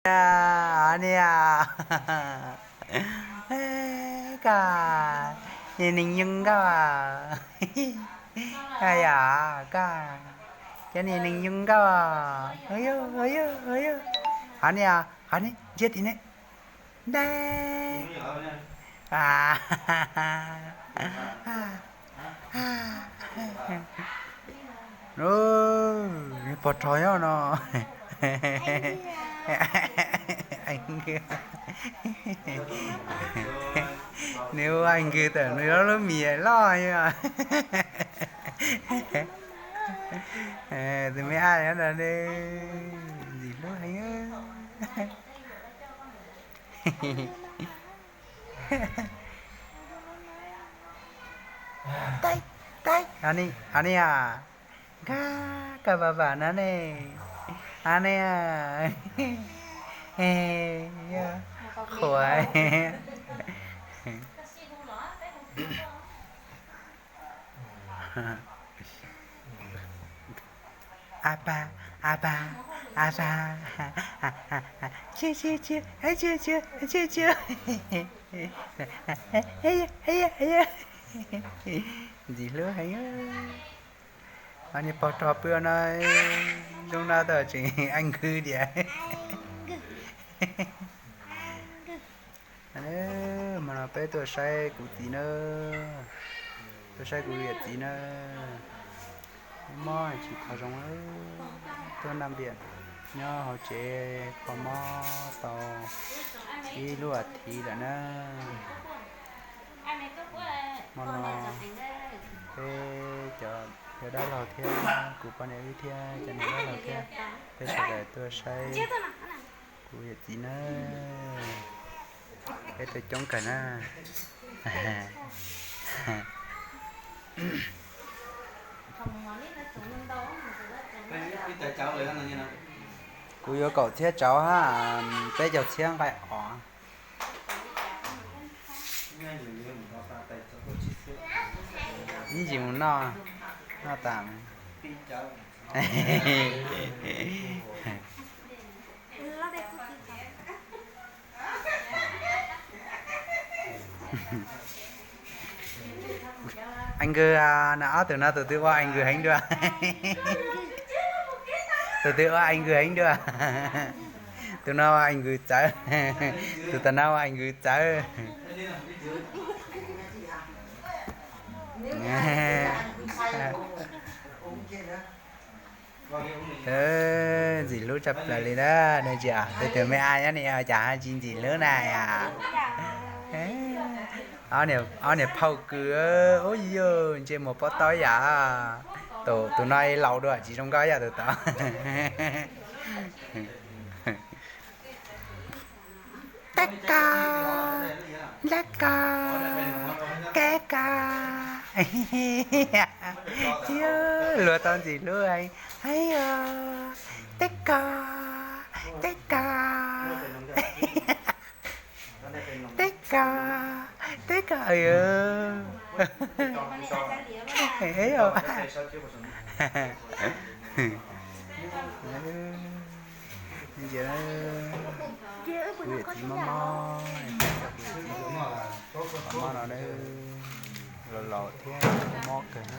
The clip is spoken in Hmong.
Niam, niam, koj, niam neeg yoo nkauj, koj yom, koj, cov niam neeg yoo nkauj, yog, yog, yog, qhov niam, qhov niam ntsia tim ne, ntag. Pog rog nyob no. Nws ua nkws tawm nws lub mis loj. Tus me ab no ntxim hlub heev. Ab ni, ab ni a, koj, koj vam vam no ne, ab ni a, qhuas. A pa, a pa, a pa, cia, cia, cia, cia, cia, cia, cia, ntxim hlub heev. Niag pog rog pw no, zoo no tau tseem a nkws diam. Hmo no peb tuaj saib kuv txiv na, tuaj saib kuv yawm txiv na. Mob tsis qhov zoo, tuaj naj npiam nyob hauv tsev kho mob tau ib lub as thiv lawm na. Hmo no peb cov dab laug thiab kuv poj niam wb thiab cov niam dab laug thiab peb sawv daws tuaj saib kuv yawm txiv na. Peb tuaj coob kawg na. Kuv yuav kaum txhiab tsawv hab, peb caug txhiab nqaij os. Ib ntsis mus noj, noj tas. Ees nkws, ob tug no tus twg ua ees nkws heev dua? Tus twg ua ees nkws heev dua? Tus no ua ees nkws txawv, tus tom no ua ees nkws txawv. Ntxim hlub tshaj plaws li na, tus me ab nyob ni cas ho tsis ntxim hlub na yom. Ob niag phauj kws, ub yus ntsej muag pob taub yam. Tus no laus dua tsis zoo nkauj yam tus tod. Tab koj, tab koj, kab koj. Luag tau ntxim hlub heev os. Tab koj, tab koj, tab koj, tab koj. Kuv yawm txiv mob mob, kuv yawm txiv mob mob no, laus laus thiab mob kawg na.